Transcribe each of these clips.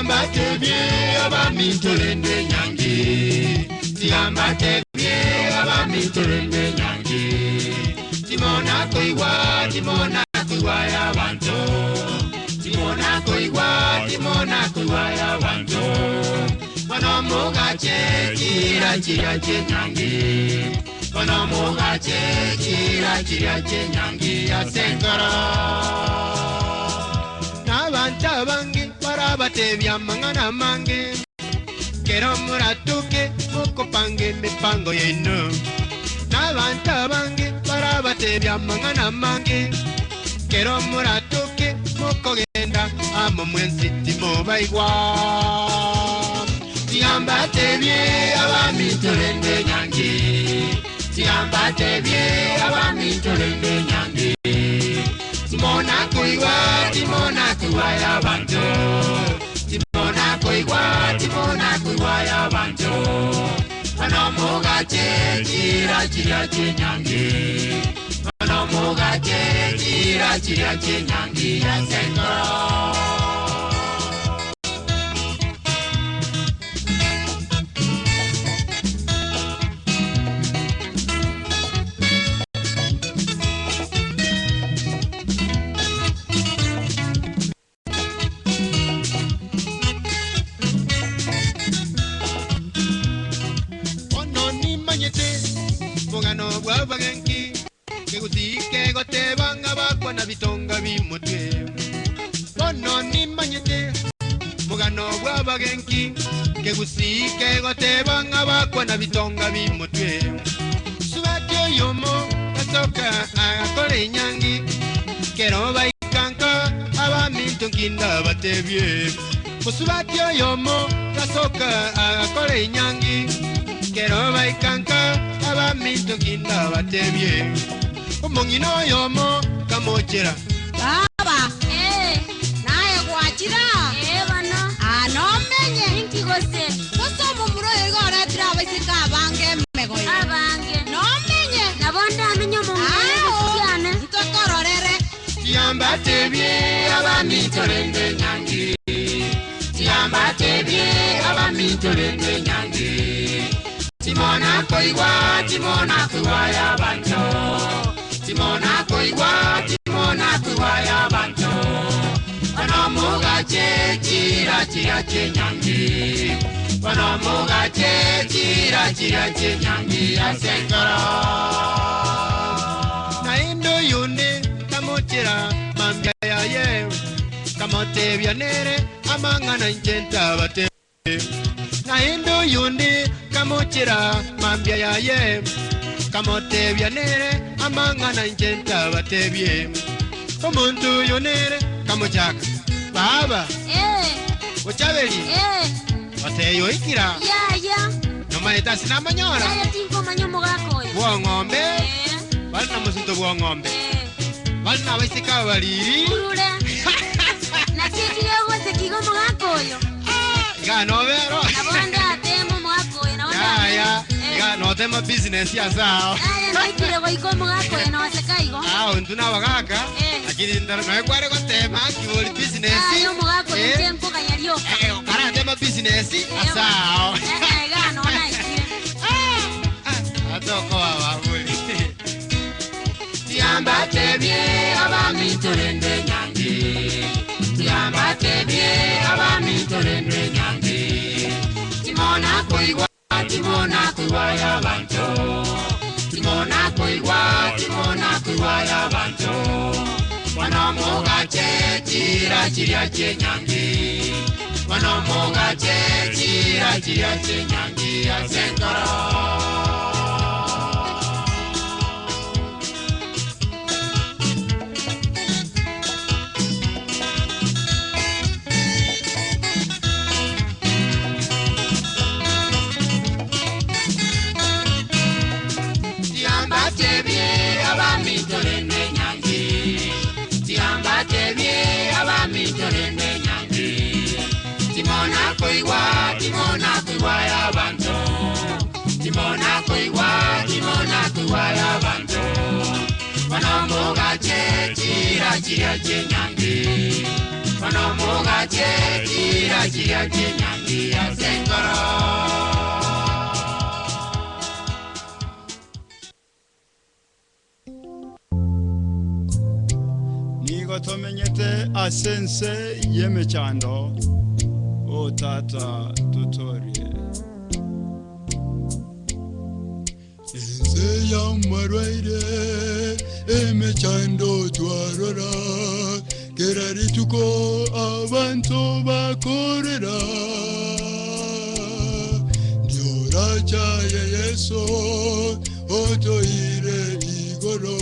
Tiga mbatebie abaminto rende nyangi. Tiga mbatebie abaminto rende nyangi. Timona koigwa, timona koigwa y'abanto. Timona koigwa, timona koigwa y'abanto. Bono mogache chira chira chinyangi. Bono mogache chira chira chinyangi ase enkoro. N'abanto abange barabatebia amang'ana amange. Kero moratoke mokopanga emipango yaino. N'abanto abange barabatebia amang'ana amange. Kero moratoke mokogenda amo mwensi timobaigwa. Tiga mbatebie abaminto rende nyangi. Tiga mbatebie abaminto rende nyangi. Timona koigwa, timona koigwa y'abanto. Timona koigwa, timona koigwa y'abanto. Bono mogache chira chiria chinyangi. Bono mogache chira chiria chinyangi ase enkoro. Bono nimanyete omogano bw'abagenki, kegusii kegoteba ng'a bakwana bitonga bimotwe. Bono nimanyete omogano bw'abagenki, kegusii kegoteba ng'a bakwana bitonga bimotwe. Subati oyomo gasoka agakora enyangi, kero baikanka abaminto nkinda batebie. Musubati oyomo gasoka agakora enyangi, kero baikanka abaminto nkinda batebie. Omong'ina oyomo kamochera. Baba, Eh, naye gwachira? eh bono. Aa nomenye. Inki gose? Gose omomura oyo iga oretire abaiseke abange emegoye. Abange. Nomenye. Nabo ndamenye omong'ina Ao, kiane. ntokororere. Tiga mbatebie abaminto rende nyangi. Tiga mbatebie abaminto rende nyangi. Timona koigwa, timona koigwa y'abanto. Timona koigwa, timona koigwa y'abanto. Bono mogache chira chira chinyangi. Bono mogache chira chira chinyangi ase enkoro. Naende oyonde kamochera mambia yaye, kamotebia nere amang'ana inche ntabatebie. Naende oyonde kamochera mambia yaye, kamotebia nere amang'ana inche ntabatebie. Omonto oyo nere kamochaka, baba, Eh, ochaberi, eh, oteyo oikira, yaya. nomaete ase namanyora, Yaya tinkomanya omogaka oyo. bwong'ombe, Eh, bari na mosinto bwong'ombe, eh, bari na abaiseke abariri. urure. Naki ekige gose kiga omogaka oyo. Iga nobero. Nabo ndatema omogaka oyo, nabo Yaya, ndatema. iga notema business ase ao. Yaya naikire goika omogaka oyo noseka igo. Ah, ontu nabagaka, Eh. lakini nawe kware gotema kibori business. Yaya omogaka oyo Eh, inche nkoganya rioka. eh, okaratema business ase ao. Eh, iga no naikire. Atokoba baburi. Tiga mbatebie abaminto rende nyangi. Tiga mbatebie abaminto rende nyangi. Timona koigwa, timona koigwa y'abanto. Timona koigwa, timona koigwa y'abanto. Bono mogache chira chiria chinyangi. Bono mogache chira chiria chinyangi ase enkoro. Tiga mbatebie abaminto rende nyangi. Tiga mbatebie abaminto rende nyangi. Timona koigwa, timona koigwa y'abanto. Timona koigwa, timona koigwa y'abanto. Bono mogache chira chiria chinyangi. Bono mogache chira Chiria chinyangi ya sengoro. Nigo tomenyete ase ense y'emechando, o tata tutorie. Ense y'amarwaire emechando twarora, kera rituko abantu bakorera. Ndiorachaye Yesu otoire igoro,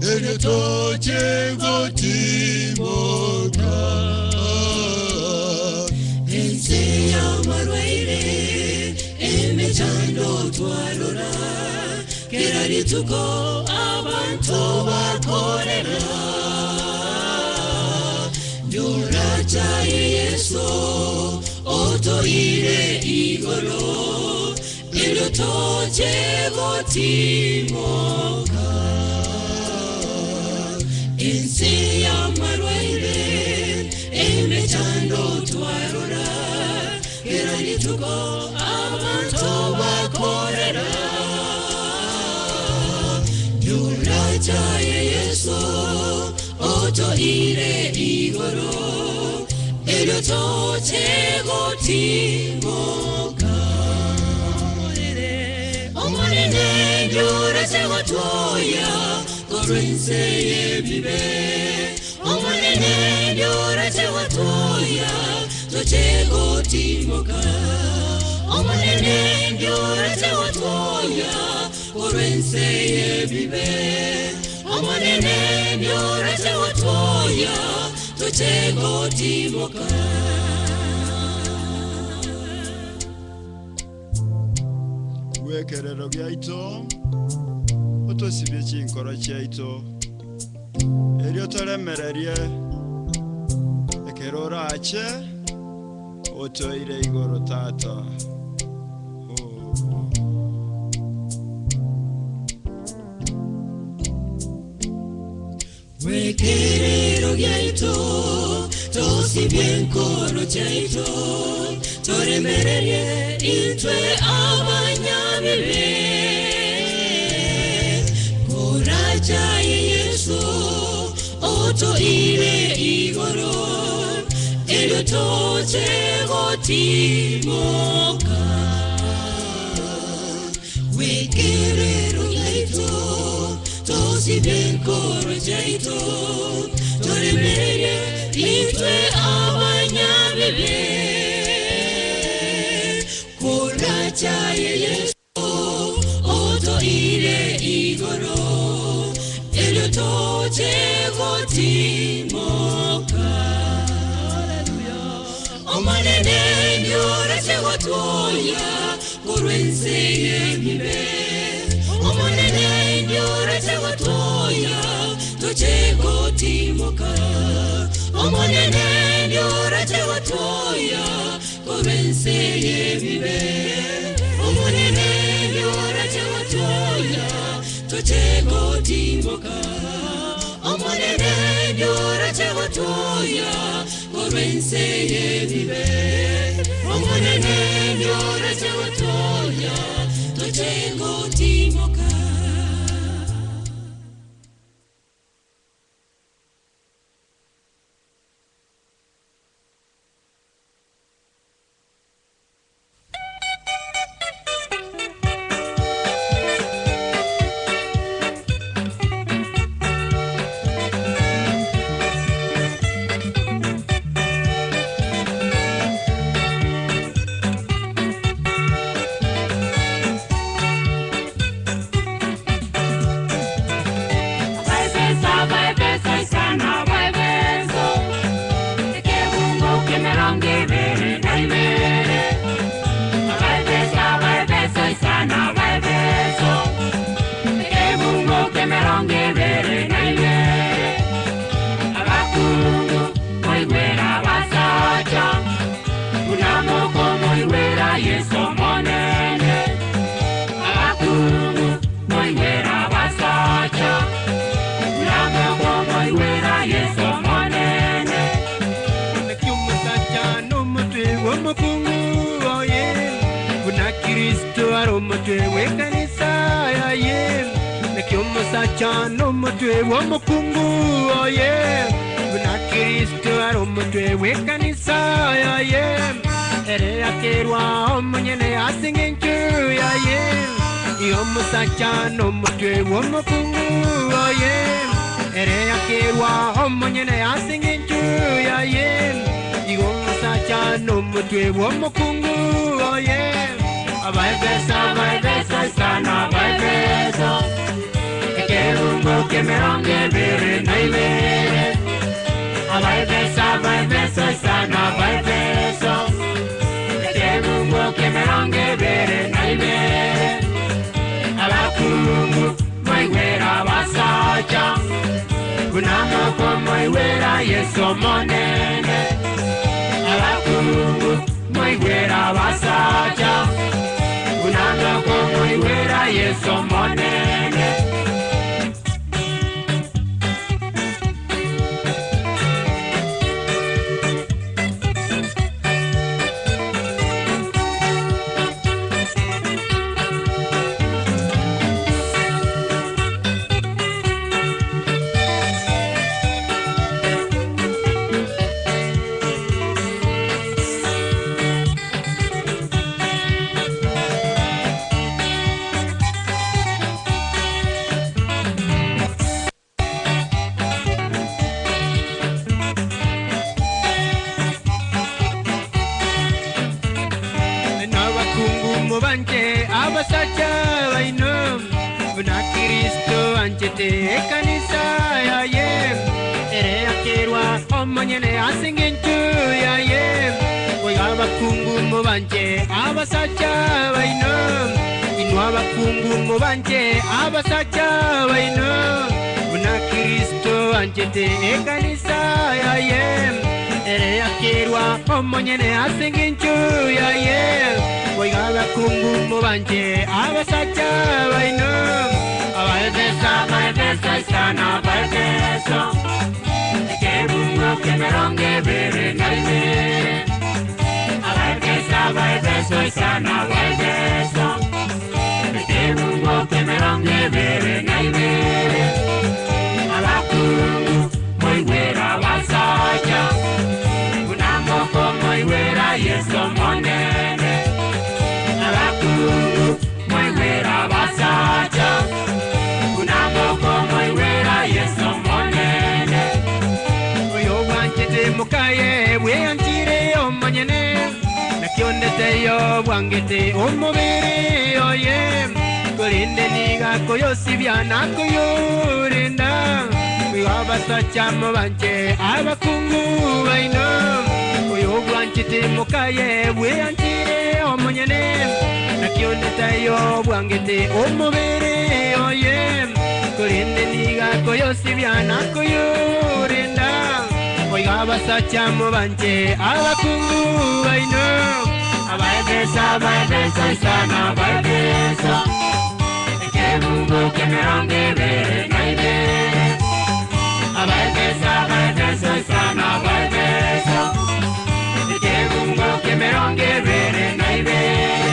eryo toche gotimoka. Ense y'amarwaire emechando twarora, kera rituko abantu bakorera. Ndiorachaye Yesu otoire igoro, eryo toche gotimoka. Ense y'amarwaire emechando twarora, kera rituko abantu bakorera. Ndiorachaye Yesu otoire igoro, eryo toche gotimoka. Omonene ndiorache gotoya korwa ense y'ebibe, Omonene ndiorache gotoya toche gotimoka. Omonene ndiorache gotoya korwa ense y'ebibe, Omonene ndiorache gotoya toche gotimoka. Bwekerero giaito otosibie chinkoro chiaito, erio toremererie ekero orache otoire igoro tata. Oh. Bwekerero giaito tosibie enkoro chiaito, toremererie intwe abanyabibe. Korachaye Yesu otoire igoro, eryo toche gotimoka. Bwekerero giaito tosibie enkoro chiaito, toremererie intwe abanyabibe. Korachaye Yesu otoire igoro, eryo toche gotimoka. Omonene ndiorache gotoya korwa ense y'ebibe, Omonene ndiorache gotoya toche gotimoka. Omonene ndiorache gotoya korwa ense y'ebibe, Omonene ndiorache gotoya toche gotimoka. Omonene ndiorache gotoya korwa ense y'ebibe, Omonene ndiorache gotoya toche gotimoka. Kristo ari omotwe w'ekanisa yaye, naki omosacha n'omotwe w'omokungu oye. Buna Kristo ari omotwe w'ekanisa yaye, ere akerwa omonyene ase eng'encho yaye. Igo omosacha n'omotwe w'omokungu oye, ere akerwa omonyene ase eng'encho yaye. Igo omosacha n'omotwe w'omokungu oye. Abaefeso, abaefeso, sana abaefeso, ekerungo ky'emirongo ebere na ibere. Abaefeso, abaefeso, sana abaefeso, ekerungo ky'emirongo ebere na ibere. Abakungu mwaigwera abasacha, buna moko mwaigwera Yesu omonene. Abakungu mwaigwera abasacha, buna moko mwaigwera Yesu omonene. N'abakungu mubanje abasacha baino, buna Kristo anchete ekanisa yaye, ere akerwa omonyene ase eng'encho yaye. Oiga abakungu mubanje abasacha baino, inwe abakungu mubanje abasacha baino, buna Kristo anchete ekanisa yaye, ere akerwa omonyene ase eng'encho yaye. Oiga abakungu mubanje abasacha baino, abaefeso, abaefeso, sana abaefeso, ekerungo ky'emirongo ebere na ibere. Abaefeso, abaefeso, sana abaefeso, ekerungo ky'emirongo ebere na ibere. Abakungu mwaigwera abasacha, buna moko mwaigwera Yesu omonene. Abakungu mwaigwera abasacha, buna moko mwaigwera Yesu omonene. Oyo bwanchete mukaye bweanchire omonyene, nakiondeteyo bwangete omobere oye. Korende niga koyosibia nakoyorinda, oyo abasacha mubanje abakungu baino. Oyo bwanchete mukaye bweanchire omonyene, nakiondeteyo bwangete omobere oye. Korende niga koyosibia nakoyorinda, oiga abasacha mubanje abakungu baino. Abaefeso, abaefeso, sana abaefeso, ekerungo ky'emirongo ebere na ibere. Abaefeso, abaefeso, sana abaefeso, ekerungo ky'emirongo ebere na ibere.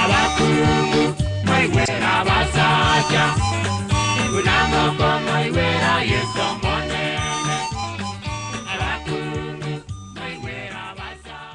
Abakungu mwaigwera abasacha, buna moko mwaigwera Yesu omonene. Abakungu mwaigwera abasacha.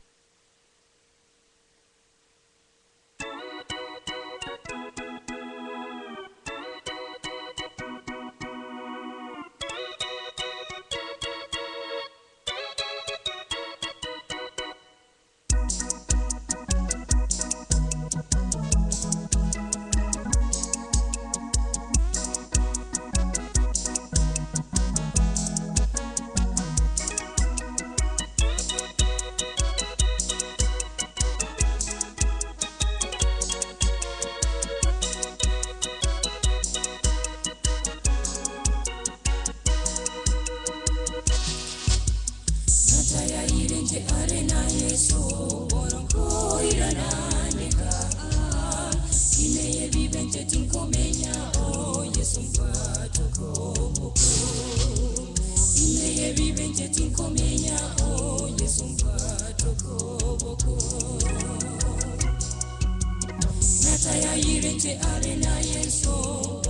Inche are na Yesu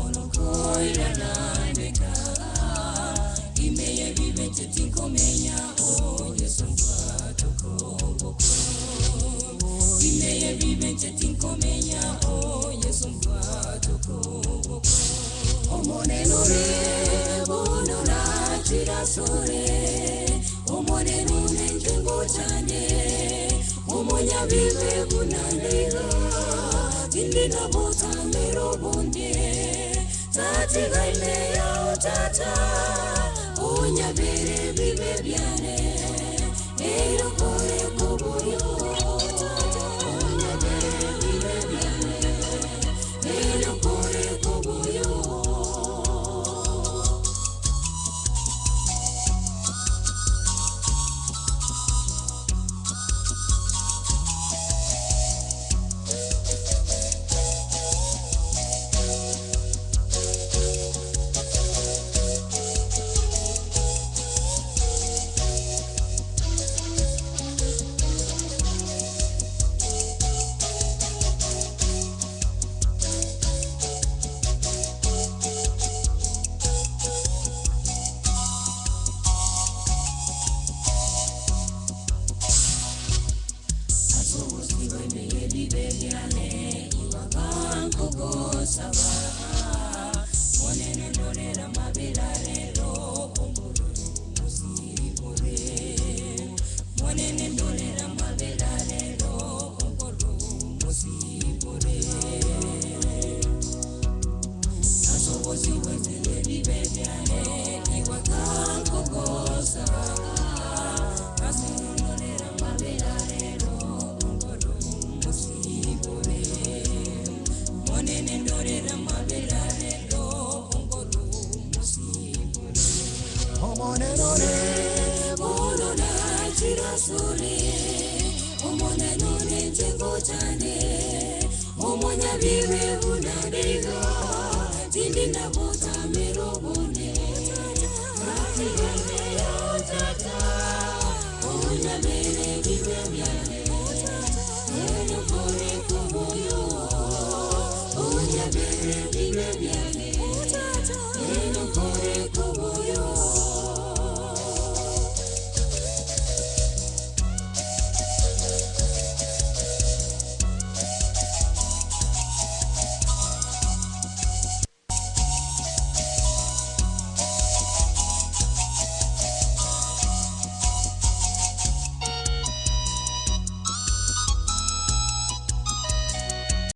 onokoiranandeka imeye bibenje tinkomenya o Yesu mbwatokoboko imeye bibenje tinkomenya o Yesu mbwatokoboko omonenore bonora chirasore omonenone njengo chane omonyabibe bunandiga tindina butamiro bunde tatigaine yao tata unyabere bibe byane erokore kubuyo tata unyabere bibe byane erokore kubuyo.